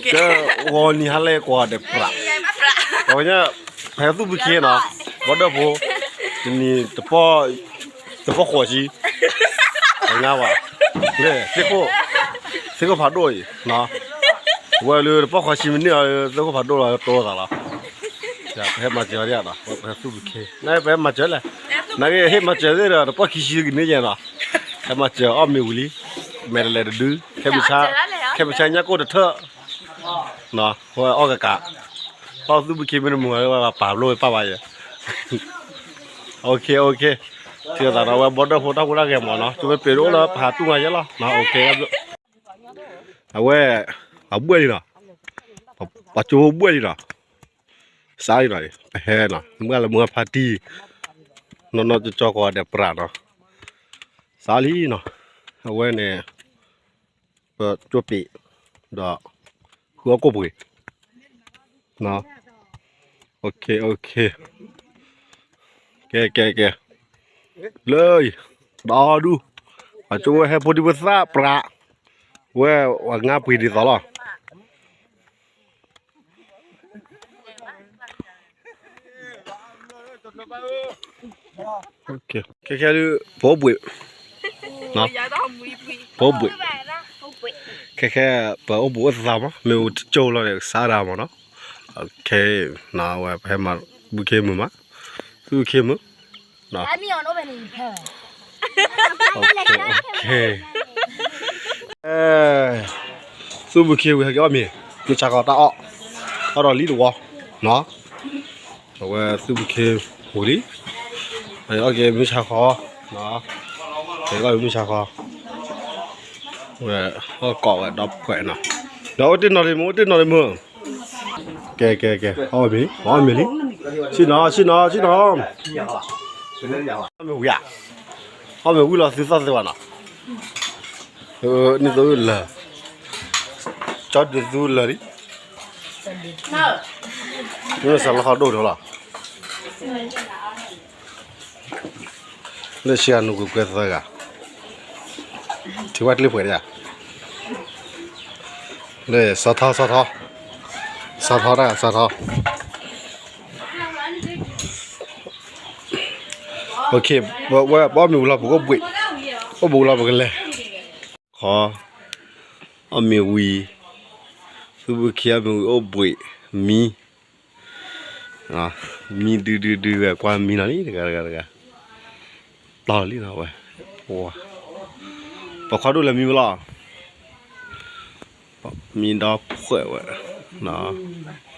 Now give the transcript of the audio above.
ကဲ ဂီၤနံၤဟါလၢကွၢ်ဒီးပြး, ပှၤကညီ ဖဲသူၣ်ဖုခ့နီၤ, ဘီဒၢဖိ, တနံၤ တပီၢ်ဃိးဆံ, ပငါဝဲ, လၢ သ့ၣ်ခိၣ်ဖးဒိၣ်အံၤ, ဝဲလၢတပီၢ်ဃိးဆံမံးနံးအံၤ သ့ၣ်ခိၣ်ဖးဒိၣ်လီၤ တိသးလီၤ, ပဟဲမၤစၢၤဒ်နီၤ, ပဟဲသူၣ်ဖုခ့, နပဟဲမၤစၢၤလဲၣ်, နကဟ့ၣ်မၤစၢၤသ့ၣ်ဒီး တပီၢ်ခံဆံကန့ၢ်ယဲနီၤ, ဟဲမၤစၢၤအီၣ်မ့ၤဝံၤလံ, မဲာ်တလဲၤတဒု, ခဲမုၢ်ဆါညၣ်ကိၢ်တထၢၣ် အီၣ်ကကး, အီၣ်သူၣ်ဖုခ့မ့ၢ်တမုာ်ဝဲ ပာ်ဘျိဝဲပာ်ဘၣ်ယဲ, အိၣ်ခ့ အိၣ်ခ့, ထံၣ်သးဒီးဝဲဘီဒၢဖိတၢ်ဖိတၢ်ဂဲၤမးနီၤ, ကၠိမ့ၢ်ပ့ၤတအိၣ်လၢပဟးတူၢ်မၤယဲလီၤ, အဝဲ, အဘှဲၣ်လံနီၤ, ပှၤကၠိဖိဘှဲၣ်လံနီၤ, စးလံနီၤ, ပဟဲနီၤ, မုၢ်လၢမုၢ်ဖါတံၢ်, နီၢ်နီၢ်ကၠီကၠီကိးဂၤဒဲးပြးနီၤ, စးလံနီၤ, အဝဲန့ၣ် ပကၠိပ့ၤ, ဒီး, ဃုအီၣ်ကိၣ်ပှ့ၤ, အိၣ်ခ့ အိၣ်ခ့, ကဲ ကဲ ကဲ, လၢ, ဒီဒူၣ်, ပှၤကၠိဝဲဟဲဖိဒံဖိသၣ်ပြး, ဝဲ, ပှၤငါပှ့ၤဒ်သိးလီၤ ခဲခဲဒုး ပအိၣ်ဘှံး, ပအိၣ်ဘှံး, ခဲခဲ ပအိၣ်ဘှံးအိၣ်သးမး မ့ၢ်အိၣ်တကၠိလီၤဒီး ကစၢ်ဒၣ်မးနီၤ, ခဲ, ဝဲပဟဲမၤဘုခ့မုာ်မး, သူၣ်ဘုခ့မုာ်, သူၣ်ဘုခ့ဝံၤဟဲက့ၤအီၣ်မ့ၤ, မုၢ်ဆါခီတၢ်အီၣ်, အီၣ်ဒီးလံတဝီ, နီၤ, အဝဲသူၣ်ဘုခ့ဝံၤလံ, အီၣ်က့ၤမုၢ်ဆါခီ, အီၣ်က့ၤမုၢ်ဆါခီ, ဝဲ, အီၣ်ကိးဝဲဒီးဖှဲးနီၤ, ဒီးအိၣ်တ့ၢ်နီၤတမုာ် အိၣ်တ့ၢ်နီၤတမုာ်, ကဲ ကဲ ကဲ, အီၣ်မ့ၤ, အီၣ်မ့ၤလံ, ဆ့ၣ်နီၤ ဆ့ၣ်နီၤ ဆ့ၣ်နီၤ, အီၣ်မ့ၤဝံၤဧါ, အီၣ်မ့ၤဝံၤလီၤသုသီၣ်သ့ဝဲနီၤ, နံၣ်သိလၢာ်, ကၠီဒုးသုလၢာ်လံ, မ့ၢ်စးလီၤခီဒိၣ်ဒိၣ်လီၤ, လၢဆံဂၤနူၤကွဲးသၢဂၤ, ထံဝဲကျ့ဖှဲးဒၣ်, လၢစီၤထီ စီၤထီ, စီၤထီတၢ် စီၤထီ, ဝဲပအီၣ်မ့ၤဝံၤလီၤ ပကအိၣ်ဘှံး, အိၣ်ဘှံးလီၤပကလဲၤ, ခီ, အီၣ်မ့ၤဝံၤ, သူၣ်ဘုခ့အီၣ်မ့ၤဝံၤအိၣ်ဘှံး, မံ မံဒုဒုဒုဝဲ ကွၢ်မံနီၤလံ တဂၤတဂၤတဂၤ, တီလီၤလံနီၤဝဲ, ပှၤ, ပခီဒိၣ်လဲၤမံဝဲလီၤ, မံဒီဖှဲးဝဲ, နီၤ,